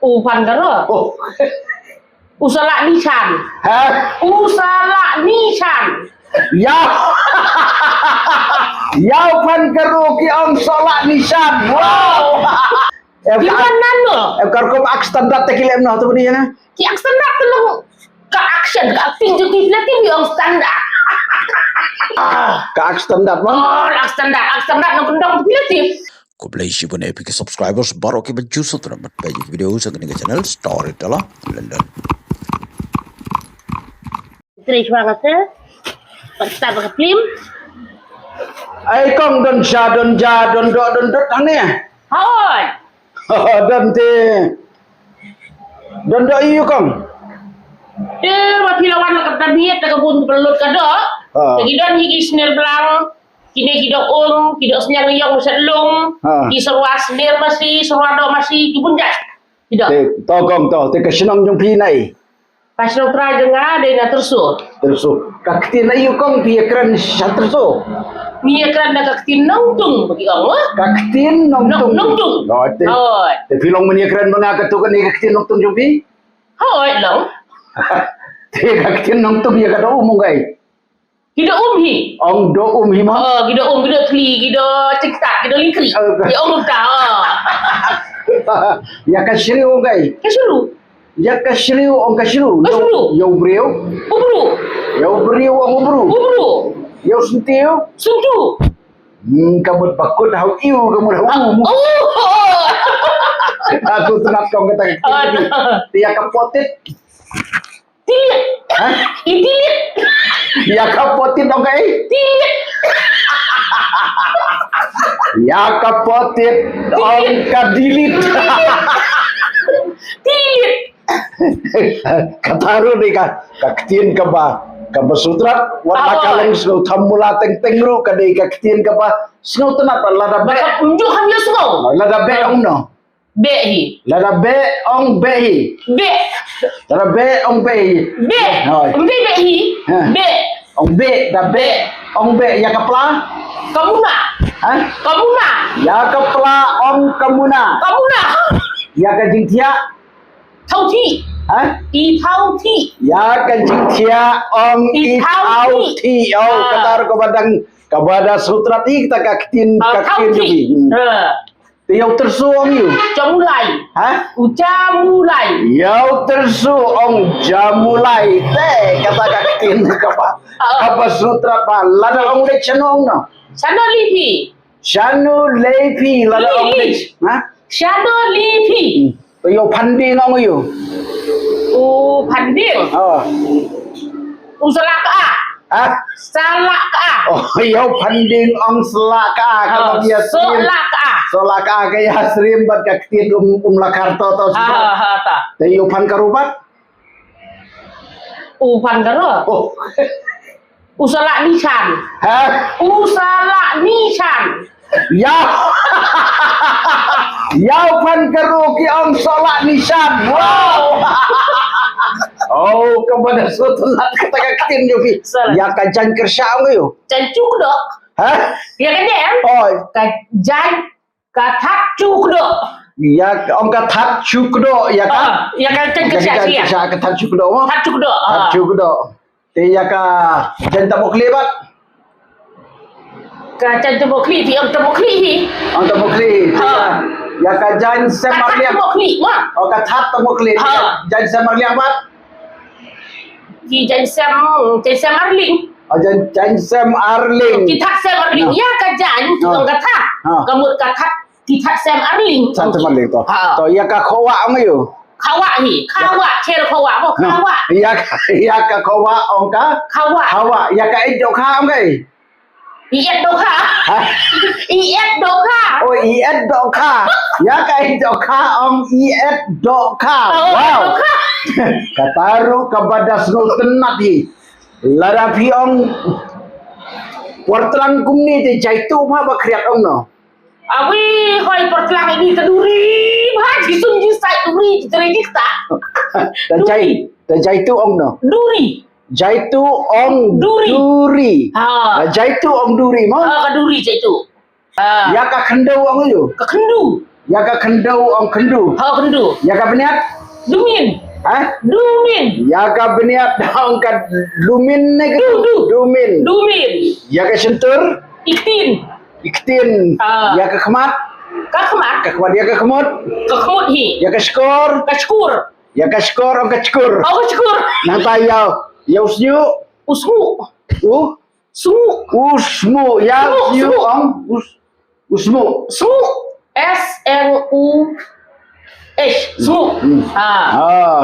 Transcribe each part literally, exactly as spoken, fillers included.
U phan ka ro. Oh. U sa lah nishan. Ha? U sa lah nishan. Ïa. Ïa u phan ka ro ki ong sa lah nishan. Wow. Em, ki ka, phan nano? Em, ka rukom ak standard te ki lem noh tu dia na. Ki ak standard tu long ka action, ka acting jong ki filati ki ong standard. Ka ak standard ma. Oh, ak standard, ak standard nongkyndong filati. Khublei shibun ïa phi ki subscribers baroh kiba ju subscribe. Bad peit ïa ki video sha kane ka channel Storyteller London. Trei shuwa nga se. Pat start ka film. Ai kong don sha don ja don do don dot hangne. Hoi. Don te. Don do ïa u kong. Te ba phi la wan la ka tamiet ta ka bun ka lut ka do. Ha. Te ki don hi ki sner blang. Kine ki dok um, ki dok sniang ïong sat lung, ha, ki sarwa sner masi, sarwa dok masi, ki bun jait. Ki dok. Te, to kong to, te ka shnong jong phi nai. Ka shnong trai jong nga dei na Tyrso. Tyrso. Ka ktien aïu kong phi ïa kren sha Tyrso? Ngi ïa kren da ka ktien Nongtung ba ki ong, ha? Ka ktien Nongtung. Nong-, Nongtung. Oh, te, hoi, te phi long men ïa kren ba nga katu kane ka ktien Nongtung jong phi? Hoi, long. Te ka ktien Nongtung ïa ka dok um ong kai. Ki dok um hi. Ong dok um hi ma? Oh, ki dok um, ki dok thli, ki dok tiktak, ki dok likri. Oh. Ki ong um ta, oh. Ïa ka shriew ong kai. Ka shriew. Ïa ka shriew ong ka shriew. Ka shriew. Ïa u briew. U bru. Ïa u briew ong u bru. U bru. Ïa u syntiew. Syntu. Hmm, ka mut ba kut ha u ïew, ka mut ha u. Ah, um. Oh. Aku tnat kong kata ka. Oh, ktien. Ïa ka potit. Tilit. Ha? I tilit. Ïa ka potit ong kai? Tilit. Ïa ka potit ong ka dilit. Tilit. Kata ruh dei ka, ka ktien kaba, kaba sutrak, wat la ka long sngewthuh mula teng teng ruh, ka dei ka ktien kaba sngewtynnat, lada beh. Baka mynjur ham ïa sngew. Lada beh ong no. Beh hi. Lada beh ong beh hi. Beh. Lada beh ong beh hi. Beh. Hoi. Ym dei beh hi. Ha. Beh. Ong beh, da beh. Beh. Ong beh, ïa ka pla. Ka muna. Ha? Ka muna. Ïa ka pla ong ka muna. Ka muna. Ïa ka jingthiah. Thau thih. Ha? I thau thih. Ïa ka jingthiah ong i thau thih. Oh, kata ruh kaba dang, kaba da sutrat i kata ka ktien, ka ktien jong phi. Te ïa u Tyrso ong ïa u? Jamulai. Ha? U jamulai. Ïa u Tyrso ong jamulai. Te kata ka ktien kaba, kaba sutrat ba. Lada ong leit shano ong no? Shano leit phi. Shano leit phi, lada ong leit. Ha? Shano leit phi. Hmm. Te ïa u Phandieng ong ïa u? U Phandieng? Oh. U Salaka. Ha? Salaka. Oh, ïa u Phandieng ong Salaka. Ka ïa srim. Salaka. Salaka ka ïa srim bad ka ktien um, um la kar to to. Ha, ha, ha, ta. Te ïa u Phankarubat? U Phankarubat. Oh. U Salak Nishan. Ha? U Salak Nishan. Ïa. Ïa u Phankarubat ki ong Salak Nishan. Wow. Oh, kaba da sutlat kata ka ktien jong phi. Ïa ka jaiñ kyrshah ong ïa u? Jaiñ chukdok. Ha? Ïa ka jaiñ? Oh. Ka jaiñ Ka that chukdok. Ïa, ong ka that chukdok, ïa ka? Ah, ïa ka jaiñ kyrshah, ka that chukdok. That chukdok. That chukdok. Te ïa ka jaiñ tabok khlieh pat? Ka jaiñ tabok khlieh, phi ong tabok khlieh hi. Ong tabok khlieh. Ha. Ïa ka jaiñ sem arliang. Tabok khlieh ma. Oh, ka that tabok khlieh. Ha. Jaiñ sem arliang pat? Ki jaiñ sem, jaiñ sem arliang. Oh, jaiñ, jaiñ sem arliang. Ki that sem arliang. Ïa ka jaiñ, ki ong ka that. Ka mut ka that, ki that sem arliang. That sem arliang to. Ha. To ïa ka khawah ong ïa u? Khawah hi, khawah, cher khawah, mo khawah. Ïa ka, ïa ka khawah ong ka? Khawah. Khawah, ïa ka ïeit dohkha ong ka ei? Ïeit dohkha. Ha? Ïeit dohkha. Oh, ïeit dohkha. Ïa ka ïeit dohkha ong ïeit dohkha. Oh, wow. Dohkha. Kata ruh kaba da sngewtynnat hi. Lada phi ong por tlang kumne te jaitu ma ba khriat ong no. Awi hoi por tlang ini te duri ba ji sum ji sai duri ji tere ji kta. Te jai, te jaitu ong no. Duri. Jaitu ong duri. Duri. Ha. Jaitu ong duri mo? Ha, ka duri jaitu. Ha. Ïa ka khyndew ong ïa u? Ka khyndew. Ïa ka khyndew ong khyndu. Ha, khyndu. Ïa ka bniat? Dumin. Ha? Dumin. Ïa ka bniat ong ka dumin ne ka du, du. Dumin. Dumin. Ïa ka shyntur? Iktin. Iktin. Ah. Ïa ka khmat? Ka khmat. Ka khmat, ïa ka khmut? Ka khmut hi. Ïa ka shkor? Ka shkur. Ïa ka shkor ong ka shkur. Oh, ka shkur. Nangta ïa, ïa u sñiuh? U sñiuh. U? Sñiuh. U sñiuh, ïa u sñiuh ong u s-, u sñiuh. Sñiuh. S N U H. Sñiuh. Hmm. Ha. Ah.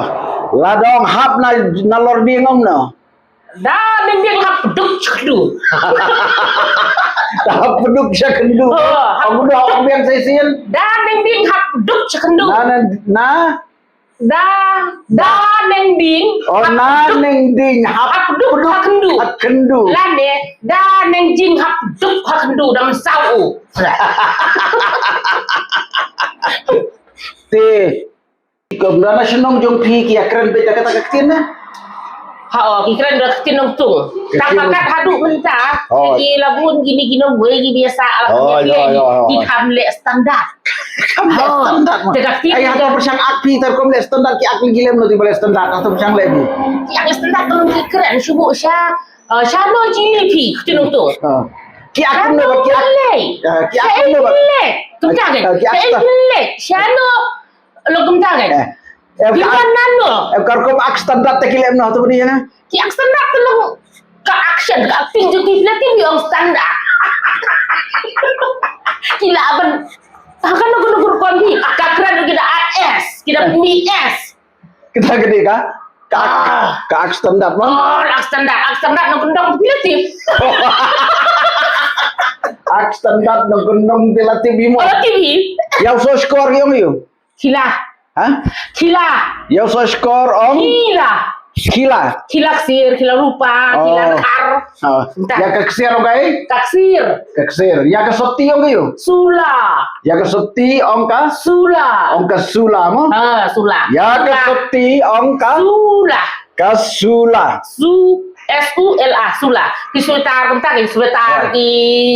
Lada ong hap na, na lor dieng ong no. Da neng dieng hap duk chakdu. Da hap duk chakdu. Oh, hap. Ong da ong biang sa sien. Da neng dieng hap duk chakdu. Na, na, na. Da, da neng dieng. Oh, hap na duk. Neng dieng hap, hap duk, duk ha khyndu. Ha khyndu. Lane, da neng dieng hap duk ha khyndu da mynsaw u. Te, kumno na shnong jong phi ki ïa kren beit da kata ka ktien na? Ha, oh, ki kren da ktien nongtung. Tang ba kat haduh mynta, oh, ki la bun kine ki nongwei ki biasa, oh, alhamdulillah, oh, oh, oh, ki kham leh standard. Kham leh standard ma. Te ka ktien ai, hato pyrshang ak phi, tang kum leh standard ki ak lem, ki lem no, te ba leh standard, hato pyrshang leh phi. Ki ak leh standard, tang ki kren shu buh sha, eh, sha no jingim phi, ktien nongtung. Ah. Ki ak kumno ba, ki ak. Sha no leh. Ah, ki ak kumno ba. Sha no leh. Tum jang. Ah, ki ak. Sha no leh. Sha no. Long kumta kan? Eh, eh, ki ka, wan nano? Eh, ka rukom ak standard te ki leh noh tu bani na. Ki ak standard tu long ka action, ka acting jong ki filati ki ong standard. Ki la ban. Ha ka no ka no rukom hi. Ka kren ki da R S, ki da mi S. Kita ka dei ka? Ka ak, ah, ka ak standard ma. Oh, ak standard, ak standard nongkyndong filati. Ak standard nongkyndong filati bimo. Oh, T V. Ïa u so shkor ïong ïu. Khila. Ha? Khila. Ïa u so shkor ong? Khila. Khila. Khila ksir, khila rupa, khila, oh, dkhar. Oh. Kumta. Ïa ka ksir ong kai? Ka ksir. Ka ksir. Ïa ka sotti ong kai ïu? Sula. Ïa ka sotti ong ka? Sula. Ong ka sula mo? Ha, sula. Ïa ka sotti ong ka? Sula. Ka sula. Su, S U L A, sula. Ki sweater kumta, ki sweater, ya, ki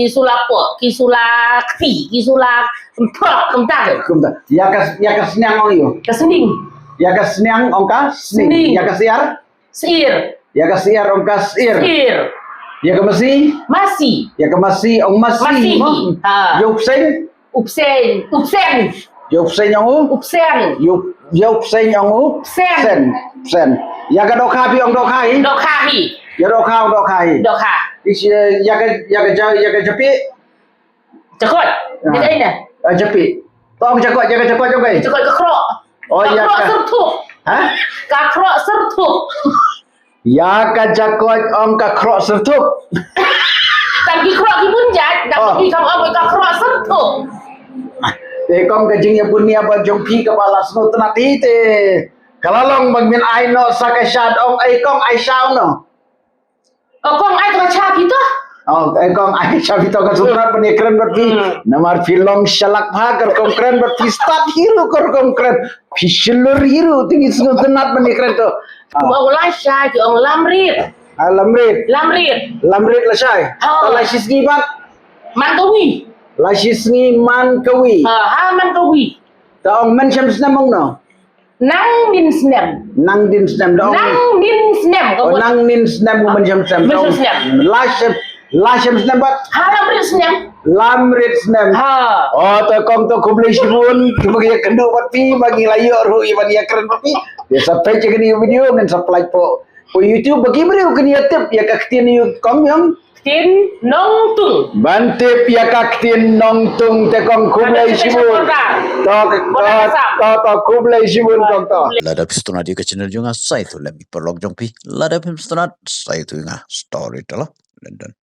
sula pok, ki sula kti, ki sula Kumta, kumta. Kumta. Ïa ka, ïa ka sniang ong ïu. Ka sning. Ïa ka sniang ong ka sning. Sning. Ïa ka syiar? Syiar. Ïa ka syiar ong ka syir. Syir. Ïa ka masi? Masi. Ïa ka masi ong masi. Masi. Mo? Ha. Ïa u pseng? U pseng. U pseng. Ïa u pseng ong u? U pseng. Ïa u, ïa u pseng ong u? Pseng. Pseng. Pseng. Ïa ka dohkha phi ong dohkha hi? Dohkha hi. Ïa dohkha ong dohkha hi? Dohkha. Ïa ka, ïa ka ja-, ïa ka japieh? Jakoit. Ah. Ïa kaei ne? Ah, japieh. To ong jakoit, ïa ka jakoit ong kaei? Jakoit ka khroh. Oh, ïa ka khroh syrthuh. Ha? Ka khroh syrthuh. Ïa ka jakoit ong ka khroh syrthuh. Tang ki khroh ki bun jait, da, oh, ki kam ong ka khroh syrthuh. Te kong ka jingïabun ïa ba jong phi kaba la sngewtynnat hi te. Ka la long ba ngin ai noh sa ka sha, ong, ai kong, ai sha noh. O kong, ai to ka sha phi to. O, eh, kong, ai sha phi to, nga sngewtynnat ban ïakren bad phi. Hmm. Namar phi long shalak bha, ka rukom kren bad phi stad hi ruh, ka rukom kren. Phi shlur hi ruh, te ngi sngewtynnat ban ïakren to. Ah. Ong lashai, ki ong lamrit. Ah, lamrit. Lamrit. Lamrit lashai. Ha. Ta la shi sngi pat? Man kawi. La shi sngi man kawi. Ha, ha, man kawi. Ta ong mynshem snem ong no? Nang nin snem. Nang nin snem dong. Nang nin snem. Oh, nang nin snem, mynshem snem. Mynshem snem. La shem, la shem snem bad? Ha, lamrit snem. Lamrit snem. Ha. Oh, to kong to khublei shibun. Ki ba ngi ïakynduh bad phi, ba ngi la ïoh ruh ïa ban ïakren bad phi. Ïa sa peit ïa kane ka video, ngin sa plie po, po YouTube, ba ki briew kin ïa tip ïa ka ktien ïa u kong ïong. Ktien Nongtung. Ban tip ïa ka ktien Nongtung te kong khublei shibun. To, to, to, to khublei shibun kong to. Lada phi sngewtynnat ïa ka channel jong nga, sa ïathuh lem ïa ki paralok jong phi. Lada phim sngewtynnat, sa ïathuh ïa nga. Storyteller London.